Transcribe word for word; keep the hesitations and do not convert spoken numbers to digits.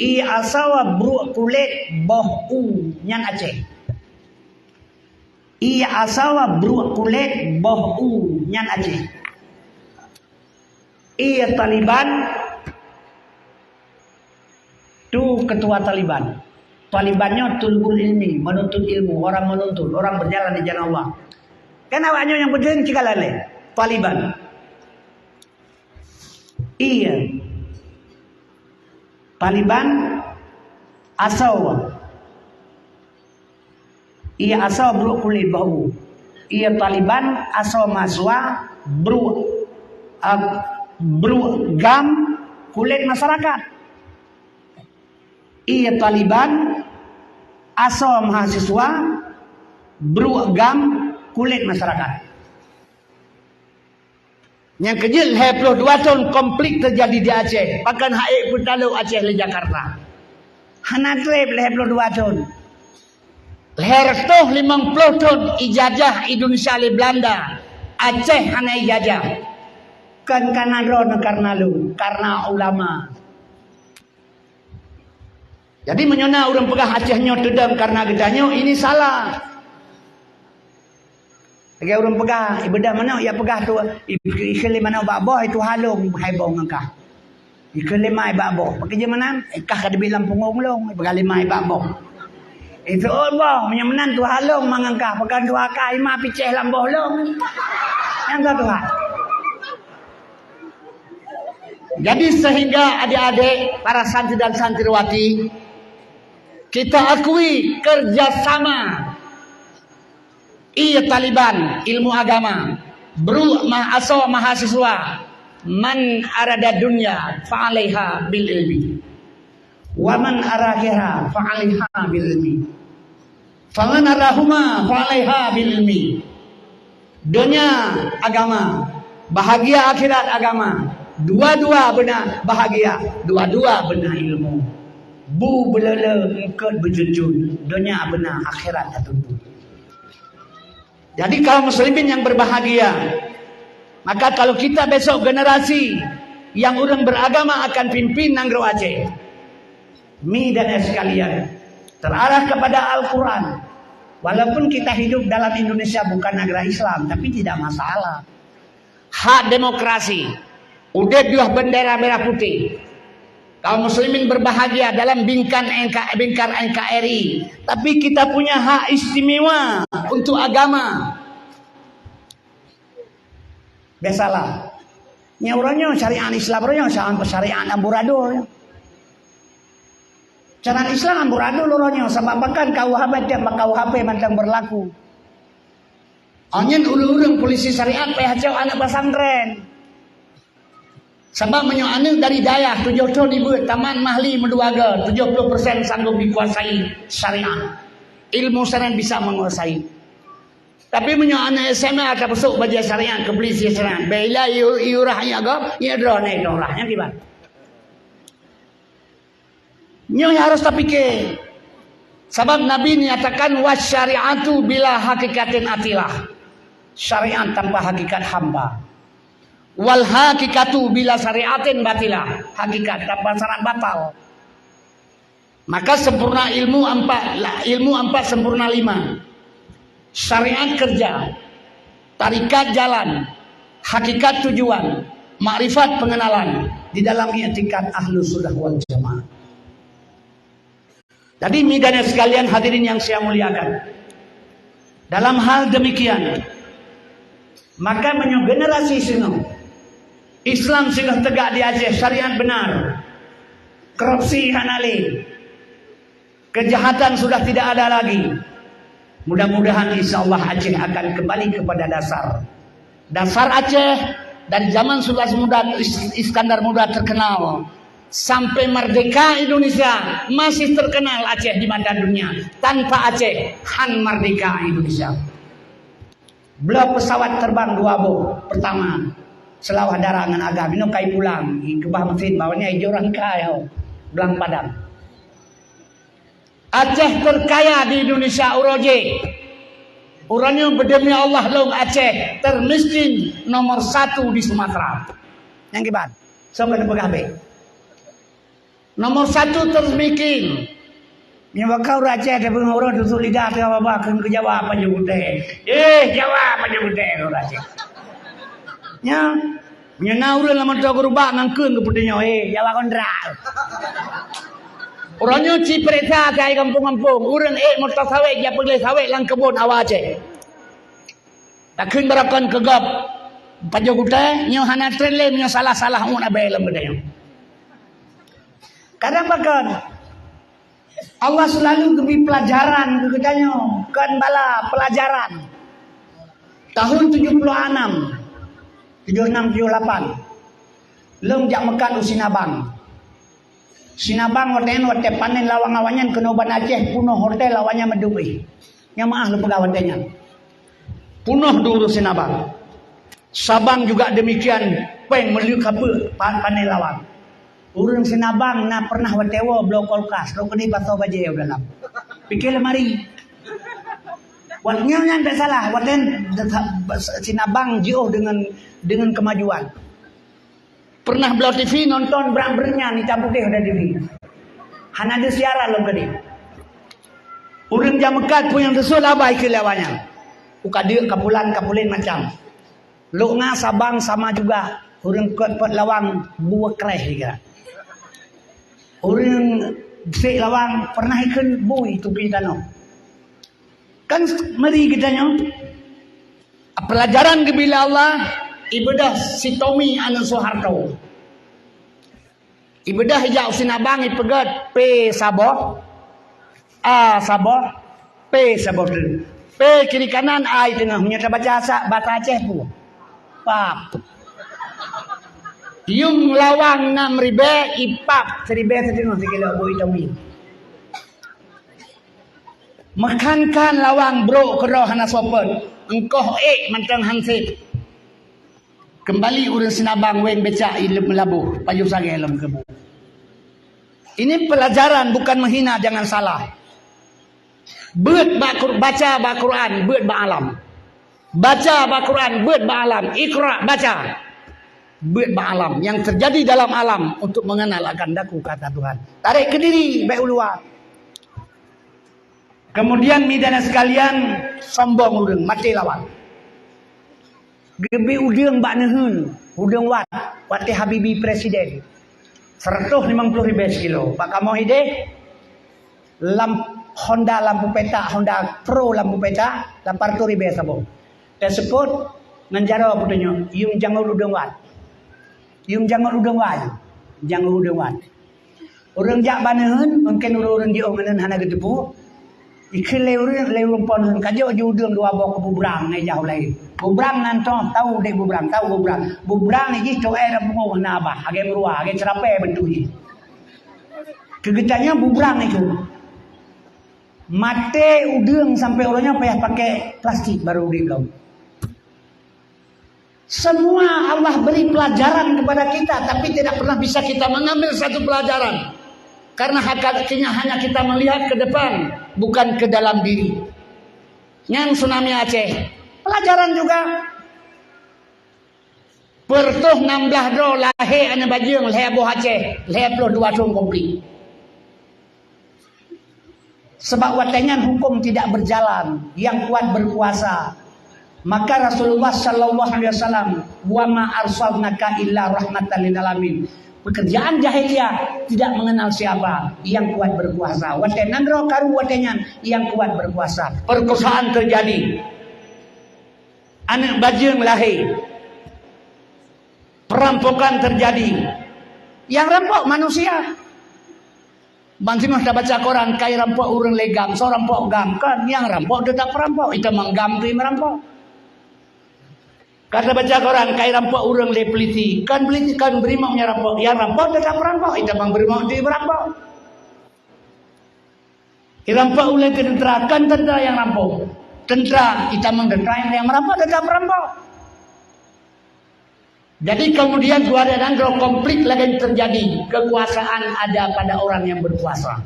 Ié asoe bruek kulét boh u nyan Aceh. Ié asoe bruek kulét boh u nyan Aceh. Ié Taliban tu ketua Taliban. Taliban nyoe tulbul ilmi, menuntut ilmu, orang menuntut, orang berjalan di jalan Allah. Kan awak nyoe nyang beudeueng cit ka lalé. Taliban. Ié. Taliban asoe. Ié asoe bruek kulét boh u. Ié Taliban asoe mahasiswa bruek, ah, bruek gam kulét masyarakat. Ié Taliban asoe mahasiswa bruek gam kulét masyarakat. Nyang keujeuet lhèe ploh dua thon konflik teujadi di Aceh, bahkan han ék peutalok Aceh lé Jakarta. Hana trép lhèe ploh dua thon. Lhèe reutôh limong ploh thon ijajah Indonesia lé Belanda, Aceh hana ijajah. Kon kareuna droeneuh, kareuna lôn, kareuna ulama. Jadi meunyoe na ureuëng peugah Aceh nyoe teudong kareuna geutanyoe, ini salah. Lagèe ureuëng peugah, ié beudoh manok, ya peugah tu, i-, ikheun lé manok bak boh, itu halong hai boh ngon kah. Ikheun lé mai bak boh, pakri jeuet meunan, eh, kah ka teubiet lam punggong lôn, ipeugah lé mai bak boh. Itu oh boh, meunyoe meunan tu halong mangon kah, pakon tu akah ima picéh lam boh lôn. Nyang ka Tuhan. Jadi sehingga adik-adik, para santri dan santriwati, kita akui kerjasama ié Taliban ilmu agama, bruek ma-, asoe mahasiswa, man arada dunya fa'alaiha bil ilmi. Wa man arakhiha fa'alaiha bil ilmi. Faman arahuma fa'alaiha bil ilmi. Donya agama, bahagia akhirat agama. Dua-dua beuna bahagia, dua-dua beuna ilmu. Bu beulele eungkot beucucun, donya beuna akhirat tateupeue. Jadi kaum muslimin yang berbahagia, maka kalau kita besok generasi yang ureuëng beragama akan pimpin nanggroe Aceh, Mi dan sekalian, terarah kepada Al-Quran. Walaupun kita hidup dalam Indonesia bukan negara Islam, tapi tidak masalah. Hak demokrasi, udeb di bawah bendera merah putih. Kaum muslimin berbahagia dalam bingkan NK, bingkar NKRI. Tapi kita punya hak istimewa untuk agama. Biasalah. Nyang uroe nyoe syariat Islam uroe nyoe sama syariat amburadul. Syariat Islam amburadul uroe nyoe, sabab bahkan KUHP, tiap KUHP mantong berlaku. Nyan ureuëng-ureuëng polisi syariat payah cok aneuëk pesantren. Sabab meunyoe aneuëk dari dayah tujoh thon jibeuet tamat mahli meudua goe, tujoh ploh persen sanggob dikuasai syariat. Ilmu syariat bisa menguasai. Tapi meunyoe aneuëk SMA ka peusok bajée syariat, keu polisi syariat, bela iurah nyak gob, nyak droe na idong rah, nyan kiban. Nyoe nyang harus tapike. Sabab Nabi nyatakan, "Wasyari'atu bila hakikatin atilah." Syariat tanpa hakikat hamba. "Wal hakikatu bila syari'atin batilah." Hakikat tanpa syarat batal. Maka sempurna ilmu empat, ilmu empat sempurna lima. Syariat kerja, tarikat jalan, hakikat tujuan, makrifat pengenalan di dalam iktikad Ahlus Sunnah wal Jamaah. Jadi, mi dan sekalian hadirin yang saya muliakan, dalam hal demikian, maka meunyoe generasi singoh Islam singoh tegak di Aceh, syariat benar, korupsi hana lé, kejahatan sudah tidak ada lagi. Mudah-mudahan insya Allah Aceh akan kembali kepada dasar. Dasar Aceh dari zaman Sultan Muda, Is-, Iskandar Muda terkenal, sampai merdeka Indonesia masih terkenal Aceh di mata dunia. Tanpa Aceh, han merdeka Indonesia. Bloe pesawat terbang dua boh. Pertama, Seulawah Dara ngon Agam. Inoe kai pulang, keubah mesin, bak nyan ijok rangkai ho, blang padang. Aceh terkaya di Indonesia uroe jih. Uroe nyoe beudemi Allah lôn Aceh termiskin nomor satu di Sumatera. Nyang kiban, soe keuneuk peugah beh? Nomor satu tersmiskin. Nyoe bak ureueng Aceh tapeugah ureueng tusuk lidah teuh babah kheun keu Jawa pajoh gutèe. Eh, Jawa pajoh gutèe keu ureueng Aceh. Nyoe, meunyoe na ureueng lam moto geurubak ngon kheun keu peuteunyoe, eh, Jawa kontrak. Uroe nyoe ci peuriksa keu kampung-kampung, ureueng ék moto sawét jak peugleh sawét lam keubon awak Aceh. Takheun barokon keu gob pajoh gutèe, nyoe hana treb lé meunyoe salah-salah uet abée lom geutanyoe. Kadang pakon, Allah selalu geubri pelajaran keu geutanyoe, kon bala, pelajaran. Tahun tujuh puluh enam, tujuh enam, tujuh lapan, lôn jak meukat u Sinabang. Sinabang watèe nyan watèe panen lawang awaknyan keunoe Banda Aceh punoh hotel awaknyan meudubéh. Nyang meu'ah lôn peugah watèe nyan. Punoh di ureueng Sinabang. Sabang juga demikian, péng meuleuek kapeuek pa-, panen lawang. Ureueng Sinabang na pernah watèe woe bloe kulkas, rot keudéh pasoe bajèe u dalam. Pike lemari. Wat nyoe nyan tak salah, watèe nyan Sinabang jiôh deungon, deungon kemajuan. Pernah bloe T V nonton brang-brang nyan itam putéh di T V. Hana deuh siaran lom tadi. Ureueng jak meukat peue nyang teusot labai keu lé awaknyan. Uka deuk kapulan kapulen macam. Lok nga Sabang sama juga. Ureueng kot-kot lawang bue kreh juga. Ureueng sek lawang pernah ikheun bui tupi tanoh. Kan meuri geutanyoe. Pelajaran geubri lé Allah, ibeudôh si Tommy aneuk Soeharto. Ibeudôh ijak u Sinabang ipeugét P saboh, A saboh, P saboh teuk. P kiri kanan, A i teungoh. Meunyoe tabaca sa-, basa Aceh peue? Pap. Yuem lawang nam ribée, ipap siribée siteungoh sikilo bui Tommy. Meukan-kan lawang brok keudroe hana soe peuet, eungkoh ék mantong hansét. Keumbali ureueng Sinabang wéng becak i lôn meulaboh, pajoh sagée lom keubu. Ini pelajaran bukan menghina, jangan salah. Beuet bak Qur-, baca bak Quran, beuet bak alam. Baca bak Quran, beuet bak alam. Iqra, baca. Beuet bak alam. Yang terjadi dalam alam untuk mengenal akan daku kata Tuhan. Tarék keu diri, bèk u luwa. Kemudian, midan sekalian, sombong ureueng, maté lawang. Geubri udeueng bak neuheun, udeueng wat, watèe Habibie presiden. Seratus limong puluh ribèe sikilo. Bak kamoe idéh, lam Honda lampu petak, Honda Pro lampu petak, lapan ratus ribèe saboh. Teuseupôt ngon jaroe peutunyok, yuem jangot udeueng wat. Yuem jangot udeueng wat. Jangot udeueng wat. Ureueng jak bak neuheun, mungken ureueng-ureueng jiôh ngon neuheun hana geuteupeue. Ikheun lé ureueng, lé ureueng po neuheun, ka jok ji udeueng dua boh keu bubrang ngon ijak u laén. Bubrang nan toh, tau udép bubrang, tau bubrang. Bubrang jih toh éh lam pungo na abah, lagèe meuruwa, lagèe ceurapée beuntuk jih. Keu geutanyoe bubrang itu. Maté udeueng sampoe uroe nyoe payah pakai plastik baru udép lom. Semua Allah beri pelajaran kepada kita, tapi tidak pernah bisa kita mengambil satu pelajaran. Karena hakikatnya hanya kita melihat ke depan, bukan ke dalam diri. Nyan tsunami Aceh. Pelajaran juga. Peureutôh nam blah droe lahé aneuk bajeueng lhèe boh Aceh, lhèe ploh dua thôn konflik. Sebab watèe nyan hukum tidak berjalan, yang kuat berkuasa. Maka Rasulullah sallallahu alaihi wasallam, "Wa ma arsalnaka illa rahmatan lil alamin." Pekerjaan jahiliyah tidak mengenal siapa, yang kuat berkuasa. Watèe nan droe karu watèe nyan, yang kuat berkuasa. Perkosaan terjadi. Aneuk bajeueng lahé. Perampokan terjadi. Yang rampok manusia. Ban singoh tabaca koran, kai rampok ureueng lé GAM, soe rampok GAM? Kan, nyang rampok tetap perampok, itamong GAM teuh meurampok. Ka tabaca koran, kai rampok ureueng lé polisi, kan polisi, kan brimob nyang rampok, nyang rampok tetap perampok, itamong brimob teuh meurampok. Irampok ulèe teuntera, kan teuntera nyang rampok. Teuntera, itamong teuntera nyang meurampok tetap perampok. Jadi kemudian dua dan droe konflik lagi terjadi. Kekuasaan ada pada orang yang berkuasa.